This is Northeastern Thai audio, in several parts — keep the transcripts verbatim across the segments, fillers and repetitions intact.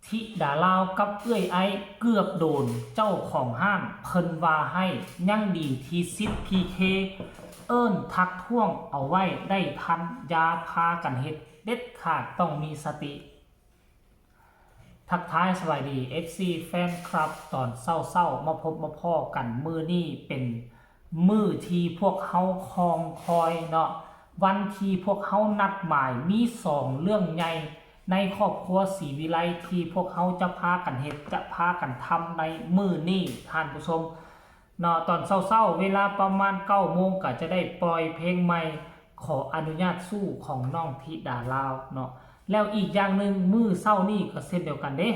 ธิดาลาวกับเอื้อยไอ้เกือบโดนเจ้าของห้านเพิ่นว่าให้ ยังดีที่สิทธิ์พีเคเอิ้นทักท้วงเอาไว้ได้ทัน อย่าพากันเฮ็ดเด็ดขาด ต้องมีสติ ทักทายสบายดี เอฟซี แฟนคลับ ตอนเช้าๆ มาพบมาพ้อกันมื้อนี้เป็นมื้อที่พวกเฮาคอยคอยเนาะ วันที่พวกเฮานัดหมาย มีสองเรื่องใหญ่ในครอบครัวศรีวิไลที่พวกเฮาจะพากันเฮ็ด จะพากันทำในมื้อนี้ท่านผู้ชมเนาะ ตอนเช้าๆ เวลาประมาณเก้าโมงก็จะได้ปล่อยเพลงใหม่ ขออนุญาตสู้ของน้องธิดาลาวเนาะ แล้วอีกอย่างหนึ่งมื้อเช้านี่ก็เช่นเดียวกันเด้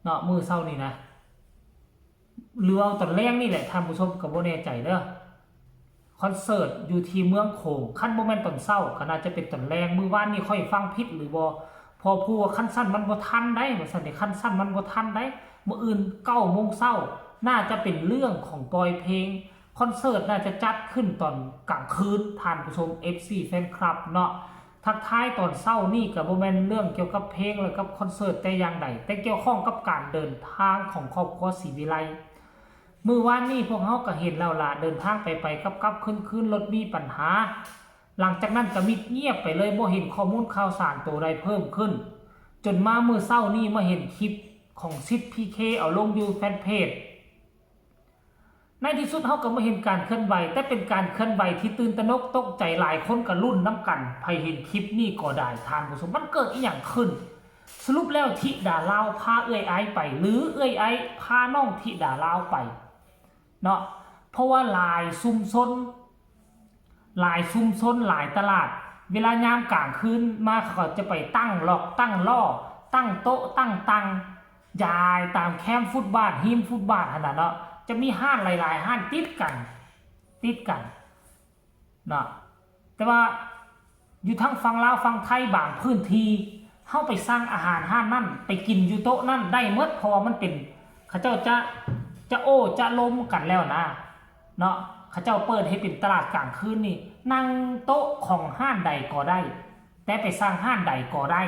เนาะ มื้อเช้านี่นะ หรือว่าตอนแลงนี่แหละท่านผู้ชม ก็บ่แน่ใจเด้อ คอนเสิร์ตอยู่ที่เมืองโขง คันบ่แม่นตอนเช้าก็น่าจะเป็นตอนแลง มื้อวานนี่ข้อยฟังผิดหรือบ่ พอผู้ว่าคันซั่นมันบ่ทันได้ ว่าซั่นเด้ คันซั่นมันบ่ทันได้ มื้ออื่นเก้าโมงเช้า น่าจะเป็นเรื่องของปล่อยเพลง คอนเสิร์ตน่าจะจัดขึ้นตอนกลางคืน ท่านผู้ชม เอฟซี แฟนคลับเนาะ ทักทายตอนเช้านี่ก็บ่แม่นเรื่องเกี่ยวกับเพลงและกับคอนเสิร์ตแต่อย่างใด แต่เกี่ยวข้องกับการเดินทางของครอบครัวศรีวิไล มื้อวานนี่พวกเฮาก็เห็นแล้วล่ะ เดินทางไปไปกลับกลับคืนคืน รถมีปัญหา หลังจากนั้นก็มิดเงียบไปเลย บ่เห็นข้อมูลข่าวสารตัวใดเพิ่มขึ้น จนมามื้อเช้านี่มาเห็นคลิปของสิทธิ์พีเคเอาลงอยู่แฟนเพจ ในที่สุดเฮาก็มาเห็นการเคลื่อนไหว แต่เป็นการเคลื่อนไหวที่ตื่นตระหนกตกใจ หลายคนก็ลุ้นนำกัน ไผเห็นคลิปนี้ก็ได้ ท่านผู้ชม มันเกิดอีหยังขึ้น สรุปแล้วธิดาลาวพาเอื้อยไอ้ไป หรือเอื้อยไอ้พาน้องธิดาลาวไปเนาะ เพราะว่าหลายชุมชน หลายชุมชน หลายตลาด เวลายามกลางคืนมาเขาก็จะไปตั้งล็อก ตั้งล้อ ตั้งโต๊ะ ตั้งตัง ยายตามแคมฟุตบาท ริมฟุตบาทหั้นน่ะเนาะ จะมีห้านหลายๆ ห้านติดกัน ติดกันเนาะ แต่ว่าอยู่ทางฝั่งลาวฝั่งไทยบางพื้นที่ เฮาไปสั่งอาหารห้านนั้น ไปกินอยู่โต๊ะนั้นได้หมด เพราะว่ามันเป็น เขาเจ้าจะ จะโอ้จะลมกันแล้วนะ เนาะ เขาเจ้าเปิดให้เป็นตลาดกลางคืนนี่ นั่งโต๊ะของห้านใดก็ได้ แต่ไปสั่งห้านใดก็ได้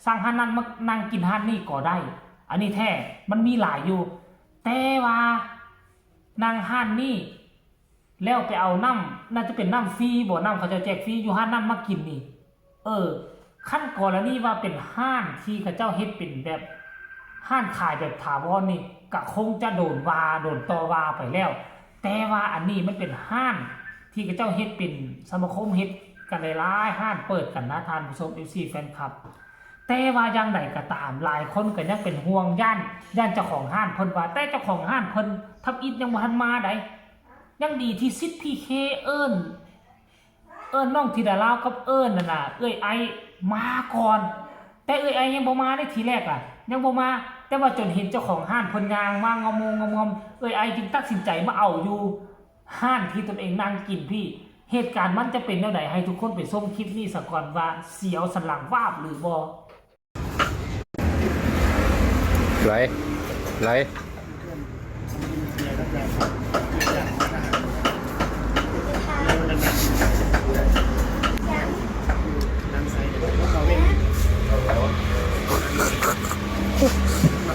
สั่งห้านนั้นมานั่งกินห้านนี้ก็ได้ อันนี้แท้ มันมีหลายอยู่ แต่ว่านั่งห้านนี้ แล้วไปเอาน้ำ น่าจะเป็นน้ำฟรีบ่ น้ำเขาเจ้าแจกฟรีอยู่ห้านนั้นมากินนี่ เออ คันกรณีว่าเป็นห้านที่เขาเจ้าเฮ็ดเป็นแบบ ห้านขายแบบถาวรนี่ ก็คงจะโดนว่า โดนต่อว่าไปแล้ว แต่ว่าอันนี้มันเป็นห้านที่เขาเจ้าเฮ็ดเป็นสมาคม เฮ็ดกันหลายๆ ห้านเปิดกันนะ ท่านผู้ชม เอฟซี แฟนคลับ แต่ว่าอย่างใดก็ตาม หลายคนก็ยังเป็นห่วง ย้าน ย้านเจ้าของห้านเพิ่นว่า แต่เจ้าของห้านเพิ่นทำอิฐยังบ่ทันมาใด ยังดีที่สิทธิ์พีเคเอิ้น เอิ้นน้องธิดาลาวกับเอิ้นนั่นน่ะ เอื้อยไอ้มาก่อน แต่เอื้อยไอ้ยังบ่มาในทีแรกอ่ะ ยังบ่มา แต่ว่าจนเห็นเจ้าของห้านเพิ่นย่างมางอมๆๆ เอื้อยไอ้จึงตัดสินใจมาเอาอยู่ห้านที่ตนเองนั่งกินพี่ เหตุการณ์มันจะเป็นแนวใด ให้ทุกคนไปชมคลิปนี้ซะก่อนว่าเสียวสันหลังวาบหรือบ่ ไหล ไหล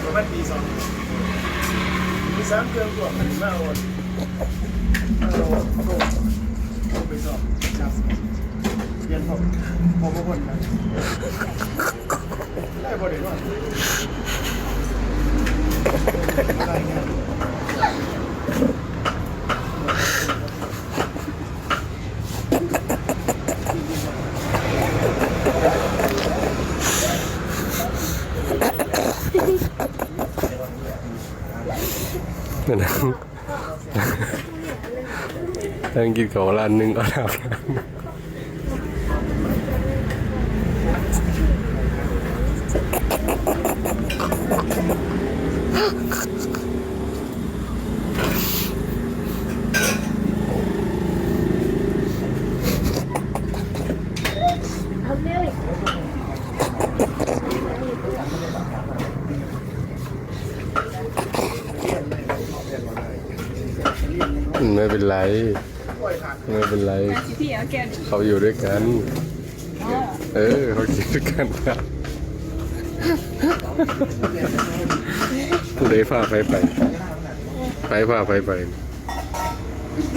ประมาณตีสอง มีสามเครื่องพวกมันมาโอน มาโอน โอนไปสอบ ครับ เรียนผม ผมก็คนนะ ได้บ่ได้นอน นั่นนะ นั่งกินข้าวร้านหนึ่ง เอาน้ำ ไม่เป็นไร ไม่เป็นไร พี่เอาแกน เขาอยู่ด้วยกัน อ๋อ เออ เขากินด้วยกันครับ ผู้ใดพาไปไป ไปพาไปไป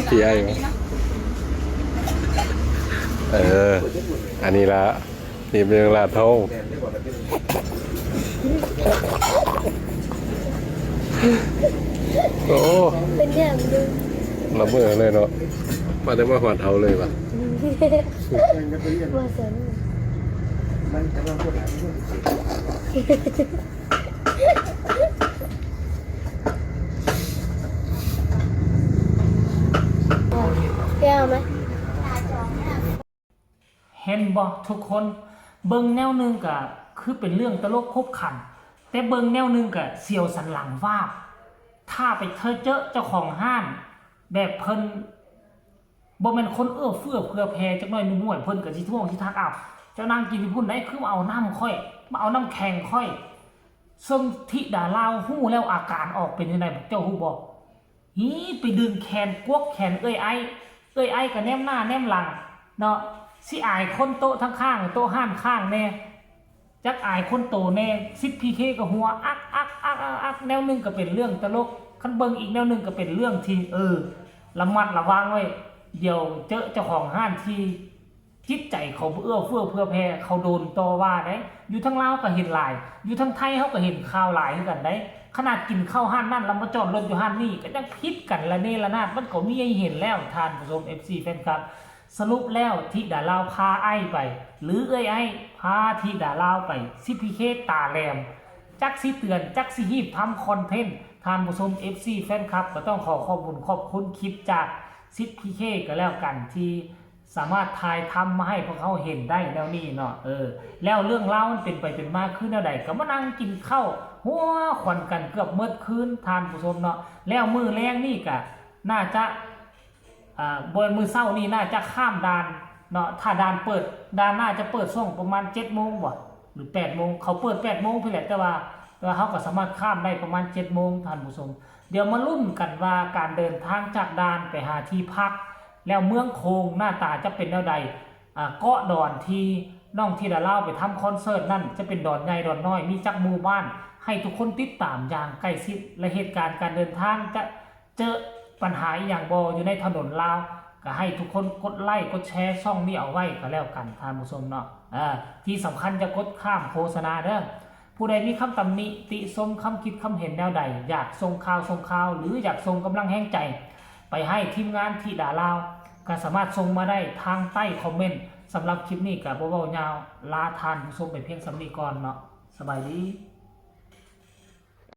พี่ไอ้วะ เออ อันนี้ละ นี่เป็นลาดเท้า โอ้ เป็นอย่างหนึ่ง ละเมอเลยเนาะ มาแต่ว่าหอดเอาเลยวะ มาสน แก้วไหม เห็นบ่ทุกคน เบิ่งแนวหนึ่งก็คือเป็นเรื่องตลกขบขัน แต่เบิ่งแนวหนึ่งก็เสียวสันหลังวาบ ถ้าไปเจอเจ้าของห้าน แบบเพิ่นบ่แม่นคนเอื้อเฟื้อเผื่อแผ่จักหน่อยหนึ่งห้วย เพิ่นก็สิทวงสิทัก อ้าว เจ้านั่งกินอยู่พุ้นได้ คือมาเอาน้ำข้อย มาเอาน้ำแข็งข้อย ซึ่งธิดาลาวฮู้แล้วอาการออกเป็นจั่งใด พวกเจ้าฮู้บ่ หีไปดึงแขนกวักแขนเอื้อยไอ้ เอื้อยไอ้ก็แนมหน้าแนมหลังเนาะ สิอายคนโต๊ะทั้งข้าง โต๊ะห้านข้างแน่ จักอายคนโตแน่ สิทธิ์พีเคก็หัวอักอักอักอักอัก แนวหนึ่งก็เป็นเรื่องตลก คันเบิ่งอีกแนวหนึ่งก็เป็นเรื่องที่ เออ ระมัดระวังไว้ เดี๋ยวเจอเจ้าของห้านที่ จิตใจเขาบ่เอื้อเฟื้อเผื่อแผ่ เขาโดนต่อว่าได้ อยู่ทางลาวก็เห็นหลาย อยู่ทางไทยเฮาก็เห็นข่าวหลายคือกันได้ ขนาดกินข้าวห้านนั่นแล้วมาจอดรถอยู่ห้านนี่ก็ยังผิดกันระเนระนาด มันก็มีให้เห็นแล้ว ท่านผู้ชม เอฟซี แฟนคลับ สรุปแล้วธิดาลาวพาไอ้ไป หรือเอื้อยไอ้พาธิดาลาวไป สิทธิ์พีเคตาแหลม จักสิเตือน จักสิฮีบทำคอนเทนต์ ท่านผู้ชม เอฟซี แฟนคลับ ก็ต้องขอขอบคุณขอบคุณคลิปจากสิทธิ์พีเคก็แล้วกันที่ สามารถถ่ายทำมาให้พวกเขาเห็นได้แนวนี้เนาะ เออ แล้วเรื่องราวมันเป็นไปเป็นมาคือแนวใด ก็มานั่งกินข้าวหัวขวัญกันเกือบเมิดคืน ท่านผู้ชมเนาะ แล้วมื้อแลงนี่ก็น่าจะ อ่า บ่มื้อเช้านี่น่าจะข้ามด่านเนาะ ถ้าด่านเปิด ด่านน่าจะเปิดช่วงประมาณเจ็ดโมงบ่ หรือแปดโมง เขาเปิดแปดโมงพู้นแหละ แต่ว่า แต่ว่าเฮาก็สามารถข้ามได้ประมาณเจ็ดโมง ท่านผู้ชม เดี๋ยวมาลุ้นกันว่าการเดินทางจากด่านไปหาที่พัก แล้วเมืองโขงหน้าตาจะเป็นแนวใด อ่า เกาะดอนที่น้องธิดาลาวไปทำคอนเสิร์ตนั่นจะเป็นดอนใหญ่ดอนน้อย มีจักหมู่บ้าน ให้ทุกคนติดตามอย่างใกล้ชิด และเหตุการณ์การเดินทางจะเจอปัญหาอีหยังบ่อยู่ในถนนลาว ก็ให้ทุกคนกดไลค์กดแชร์ช่องนี้เอาไว้ก็แล้วกัน ท่านผู้ชมเนาะ อ่า ที่สำคัญจะกดข้ามโฆษณาเด้อ ผู้ใดมีคำตำหนิติชม คำคิดคำเห็นแนวใด อยากส่งข่าวส่งข่าว หรืออยากส่งกำลังแฮงใจ ไปให้ทีมงานธิดาลาว ก็สามารถส่งมาได้ทางใต้คอมเมนต์ สำหรับคลิปนี้ก็บ่เว้ายาว ลาท่านผู้ชมไปเพียงส่ำนี้ก่อนเนาะ สบายดี